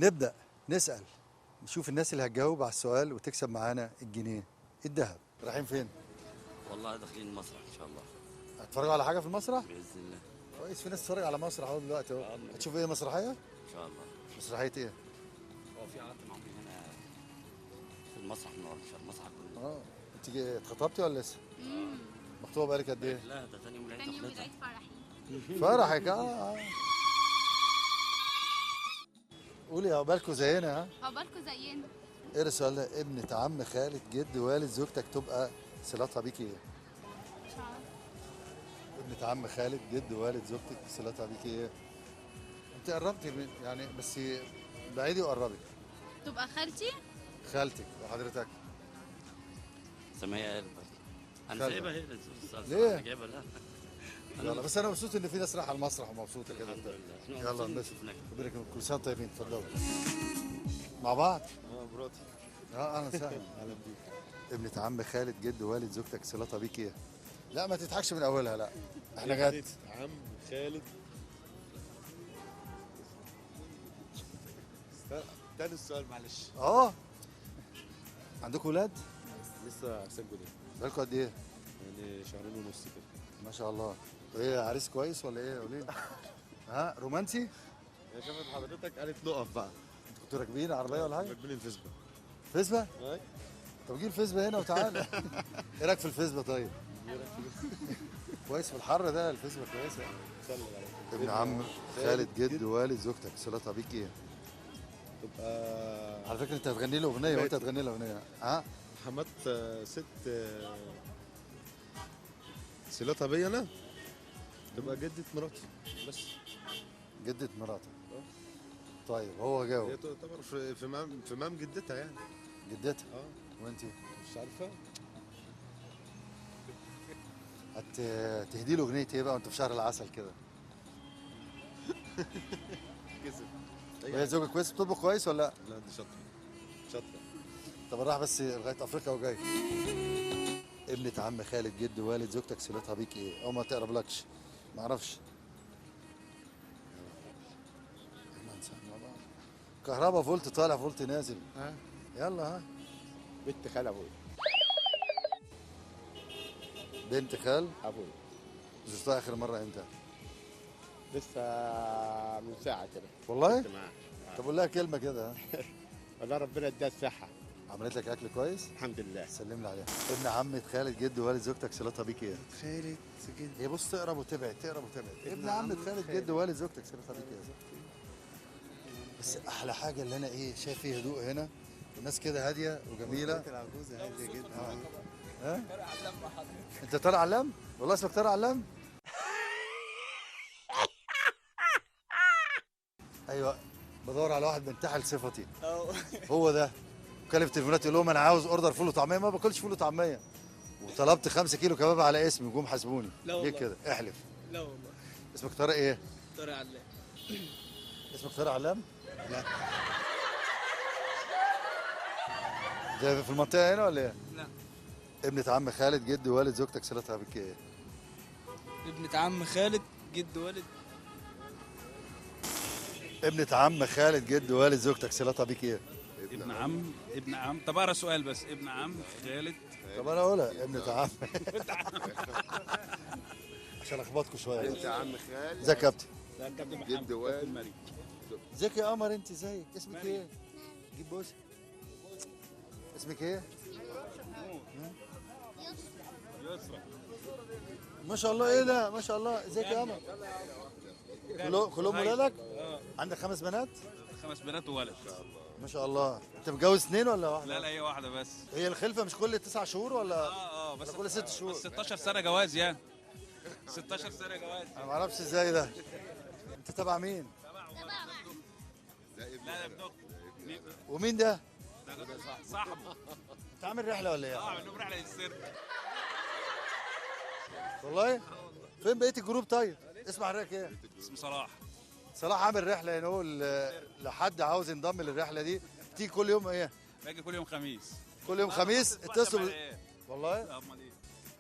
نبدأ نسأل، نشوف الناس اللي هتجاوب على السؤال وتكسب معانا الجنيه الذهب. رايحين فين؟ والله داخلين المسرح ان شاء الله. هتتفرجوا على حاجة في المسرح؟ باذن الله. كويس، في ناس تتفرج على مسرح اهو دلوقتي اهو. هتشوف ايه، مسرحية؟ ان شاء الله. مسرحية ايه؟ هو في عرض معمول هنا في المسرح النهارده ان شاء الله، المسرح كله. انت اتخطبتي ولا لسه؟ مخطوبه بقالك قد ايه؟ لا ده ثاني يوم العيد. ثاني يوم العيد فرحي. فرحك؟ قولي عقبالكوا زينا. ها؟ عقبالكوا زينا. ايه السؤال ده؟ ابنة عم خالة جد والد زوجتك تبقى صلتها بيكي ايه؟ مش عارفه. ابنة عم خالة جد والد زوجتك صلتها بيكي ايه؟ انت قربتي من يعني، بس بعيدي وقربي. تبقى خالتي؟ خالتك. وحضرتك؟ سمية قلبك. انا سايبها هي. ليه؟ جايبها. لا يلا، بس انا مبسوط ان في ناس رايحة المسرح ومبسوطة كده. الحمد لله. يلا انبسط، ربنا يكرمكم، كل سنة طيبين. اتفضلوا مع بعض. مراتي. اهلا وسهلا. اهلا بيك. ابنة عم خالة جد والد زوجتك صلتها بيك ايه؟ لا ما تضحكش من اولها، لا احنا جد. عم خالد. تاني السؤال معلش. عندكم ولاد؟ لسه عرسان جداد. بقالكم قد ايه؟ يعني شهرين ونص كده. ما شاء الله. ايه عريس كويس ولا ايه؟ قولي لي. ها رومانسي؟ هي شافت حضرتك قالت نقف بقى. انتوا كنتوا راكبين عربية ولا حاجة؟ راكبين الفيسبا. فيسبا؟ ايوه. طب جيب الفيسبا هنا وتعالى. ايه رايك في الفيسبا طيب؟ كويس في الحر ده الفيسبا كويسة. سلم عليك. ابن عم خالة جد والد زوجتك صلتها بيك ايه؟ تبقى على فكرة انت هتغني له اغنية وانت هتغني له اغنية. ها؟ حمات ست صلتها بيا انا تبقى جدة مراتي بس. جدة مراتك. طيب هو جاوب. هي تعتبر في مام جدتها يعني. جدتها؟ وانت؟ مش عارفة. هتهدي له اغنية ايه بقى وانت في شهر العسل كده؟ كسب. وهي زوجك كويس، بتطبخ كويس ولا لا؟ لا دي شاطرة. شاطرة. طب راح بس لغاية افريقيا وجاي. ابنة عم خالة جد والد زوجتك صلتها بيك ايه؟ او ما تقربلكش. ما اعرفش. كهربا فولت طالع فولت نازل. يلا. ها؟ بنت خال ابويا. بنت خال ابويا. زرتها اخر مرة امتى؟ لسه من ساعة كده. والله؟ طب قول لها كلمة كده. والله ربنا اداها الصحة. عملت لك اكل كويس؟ الحمد لله. سلم لي عليها. ابن عمة خالة جد والد زوجتك صلتها بيك ايه؟ خالة جد. هي بص تقرب وتبعد، تقرب وتبعد. ابن عمة خالة جد والد زوجتك صلتها بيك ايه؟ بس احلى حاجة اللي انا ايه شايف فيه هدوء هنا، والناس كده هادية وجميلة. العجوزة هادية جدا. ها؟ طارق علام مع حضرتك. انت طارق علام؟ والله اسمك طارق علام؟ ايوه بدور على واحد منتحل صفتي. هو ده. كلم تليفونات يقول لهم انا عاوز order فول وطعميه، ما باكلش فول وطعميه. وطلبت 5 كيلو كباب على اسمي وجم حاسبوني. لا والله. ليه كده؟ احلف. لا والله. اسمك طارق ايه؟ طارق علام. اسمك طارق علام؟ لا. ده في المنطقة هنا ولا ايه؟ لا. ابنة عم خالد جد والد زوجتك صلتها بك ايه؟ ابنة عم خالد جد والد. ابنة عم خالد جد والد زوجتك صلتها بيك ايه؟ ابن عم، ابن عم، طب اقرا سؤال بس. ابن عم خالد. طب انا اقولها ابنة عم. عشان اخبطكم شوية. ابنة عم خالد. ازيك يا كابتن؟ جد والد. ازيك يا قمر، انت ازيك؟ اسمك ايه؟ جيب بوسه. اسمك ايه؟ يسرا. ما شاء الله، ايه ده؟ ما شاء الله، ازيك يا قمر؟ كلهم ولادك؟ عندك 5 بنات؟ 5 بنات وولد. ما شاء الله. انت متجوز 2 ولا واحدة؟ لا لا، هي واحدة بس. هي الخلفة مش كل 9 شهور ولا؟ بس كل 6 شهور. بس 16 سنة جواز يعني. 16 سنة جواز. انا ما اعرفش ازاي ده. انت تبع مين؟ تبع لا ده ابن اختي. ومين ده؟ ده صاحبه. انت عامل رحله ولا ايه؟ عامل لهم رحله للسيرك. والله؟ فين بقية ال group طيب؟ اسمع حضرتك ايه؟ اسمه صلاح. صلاح عامل رحله نقول لحد عاوز ينضم للرحلة دي، بتيجي كل يوم ايه؟ باجي كل يوم خميس. كل يوم خميس اتصلوا. والله؟ امال ايه؟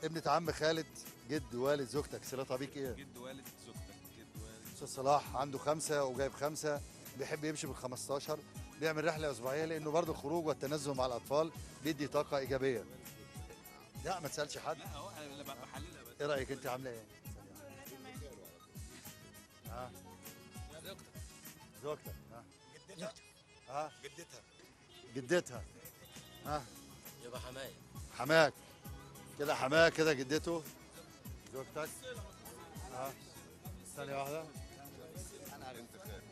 ابنة عم خالد جد والد زوجتك صلتها بيك ايه؟ جد والد زوجتك، جد والد. استاذ صلاح عنده 5 وجايب 5، بيحب يمشي بال 15، بيعمل رحله اسبوعية لانه برضه الخروج والتنزه مع الاطفال بيدي طاقة ايجابية. لا ما تسالش حد. لا هو انا بحللها بس. ايه رايك انت عامله ايه؟ ها زوجتك. زوجتك. ها جدتها. ها جدتها. جدتها. ها يبقى حماية. حماك كده، حماك كده جدته. زوجتك. ها ثانية واحدة.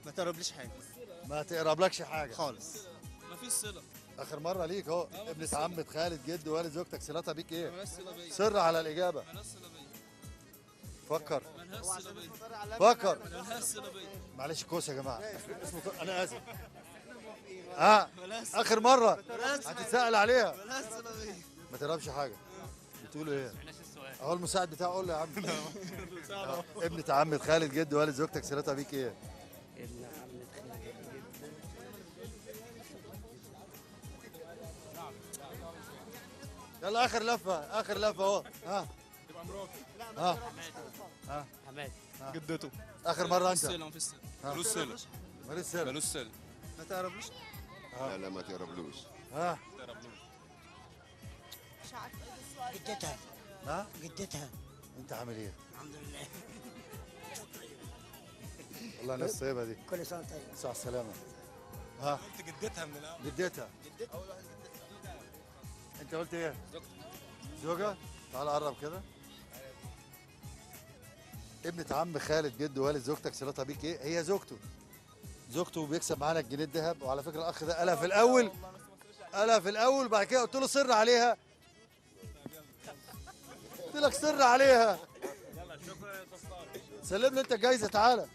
ما تقربليش حاجة. ما تقربلكش حاجة خالص. ما فيش صلة. آخر مرة ليك أهو، ابنة عمة خالة جد والد زوجتك صلتها بيك إيه؟ مالهاش صلة بيا. سر على الإجابة. مالهاش صلة بيا. فكر. مالهاش صلة بيا. فكر. مالهاش صلة بيا. معلش كوسة يا جماعة، اسمه أنا آسف. ها آخر مرة هتتسأل عليها. مالهاش صلة بيا. ما تقربش حاجة. بتقولوا إيه؟ أهو المساعد بتاعه قول له يا عم. ابنة عمة خالة جد والد زوجتك صلتها بيك إيه؟ ابن عمة خالد جد. يلا اخر لفه، اخر لفه اهو. ها تبقى مراتي. ها ها حماتي. جدته. اخر مرة انت. مفيش صله، ملوش صله. ملوش صله. ملوش صله. ما تقربلوش. لا لا ما تقربلوش. ها ما تقربلوش. مش عارفه ايه السؤال. جدتها. ها جدتها. انت عامل ايه؟ الحمد لله. والله ناس طيبة دي. كل سنة طيب. ساعة السلامة. ها قلت جدتها من الاول. جدتها. جدتها اول واحدة جدتها. انت قلت ايه؟ زوجتك. زوجة؟ تعال قرب كده. ابنة عم خالد جد والد زوجتك صلتها بيك ايه؟ هي زوجته. زوجته بيكسب معانا الجنيه الذهب، وعلى فكرة الأخ ده قالها في الأول. قالها في الأول، بعد كده قلت له سر عليها. قلت لك سر عليها. يلا شكرا يا استاذ طارق. سلم له أنت الجايزة، تعالى.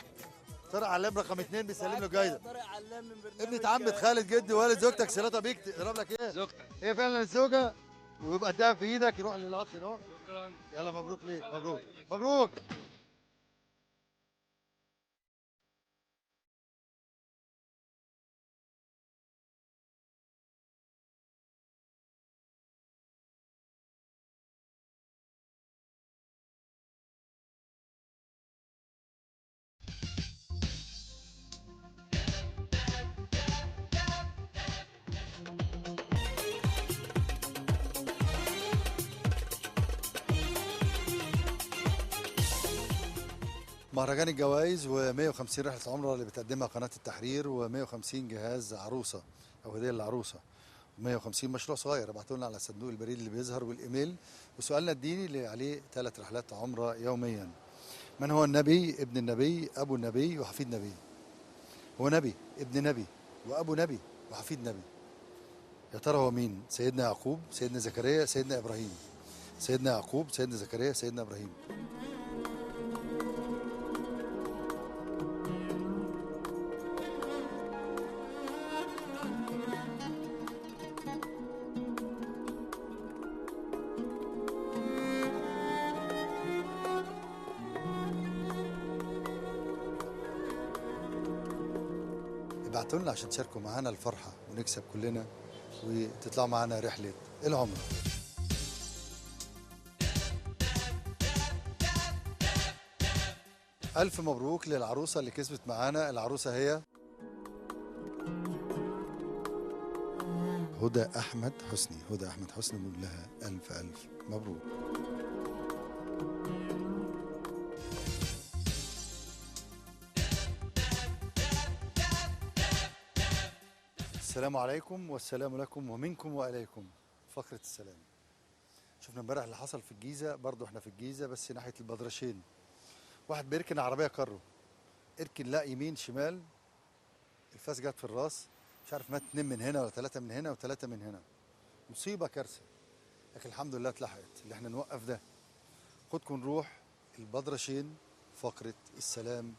طارق علام رقم 2 بيسلم له جايزة. طارق علام من برنامج ابنة عمة خالد جد والد زوجتك صلتها بيك تقرب لك ايه؟ زوجتك. هي فعلا الزوجة، ويبقى الدهب في ايدك يروح للأخ ده. شكرا. يلا مبروك ليك، مبروك مبروك. مهرجان الجوائز و150 رحلة عمرة اللي بتقدمها قناة التحرير، و150 جهاز عروسة أو هدية للعروسة، و150 مشروع صغير. ابعتوا لنا على صندوق البريد اللي بيظهر والإيميل، وسؤالنا الديني اللي عليه 3 رحلات عمرة يوميا. من هو النبي، ابن النبي، أبو النبي، وحفيد نبي؟ هو نبي، ابن نبي، وأبو نبي، وحفيد نبي. يا ترى هو مين؟ سيدنا يعقوب، سيدنا زكريا، سيدنا إبراهيم. سيدنا يعقوب، سيدنا زكريا، سيدنا إبراهيم. ابعتوا لنا عشان تشاركوا معانا الفرحة ونكسب كلنا وتطلعوا معانا رحلة العمرة. ألف مبروك للعروسة اللي كسبت معانا. العروسة هي هدى أحمد حسني. هدى أحمد حسني بنقول لها ألف ألف مبروك. السلام عليكم والسلام لكم ومنكم وإليكم. فقرة السلام. شفنا امبارح اللي حصل في الجيزة، برضو احنا في الجيزة بس ناحية البدرشين. واحد بيركن عربية كارو، اركن لا يمين شمال، الفاس جت في الراس، مش عارف مات 2 من هنا ولا 3 من هنا و3 من هنا. مصيبة كارثة، لكن الحمد لله اتلحقت. اللي احنا نوقف ده. خدكم نروح البدرشين، فقرة السلام